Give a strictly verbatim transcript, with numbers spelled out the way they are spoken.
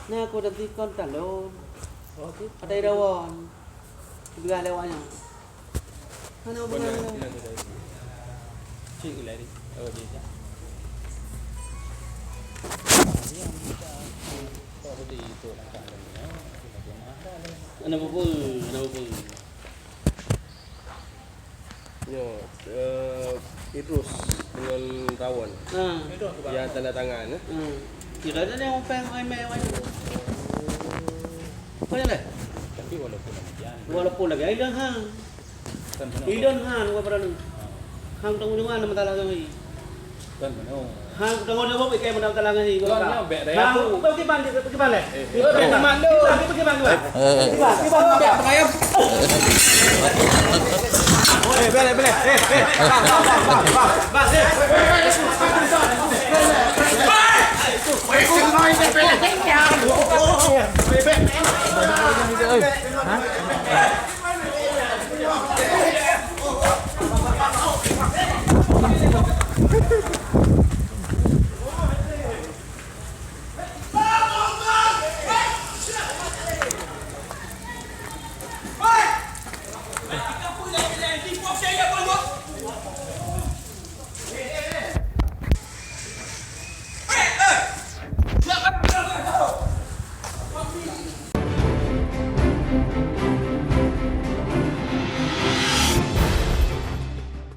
Nah, aku nanti kon talon. Ada irawan. Juga lewatnya. Mana benar? Cik lari. Oh, dia. Ada apa? Ada apa? Ya, eh, Idrus dengan Tawan. Ha. Yang tanda tangan, eh. Ha. Kira ada yang openg, openg, openg. Apa yang lain? Tapi walaupun demikian. Walaupun lagi, Ilon Han. Kan benar. Ilon Han, apa peranan? Han tanggung jawab nama talang kami. Kan benar. Han tanggung jawab ikai mana talang kami. Kan nyo bek raya tu. Pergi bang, pergi bang leh. Eh, pergi bang, pergi bang, pergi bang. Eh, eh, eh. Pergi bang, pergi bang. Bek raya. Eh, boleh, boleh. Eh, eh. Bang, bang, bang, bang, bang. Bang, eh. Hah?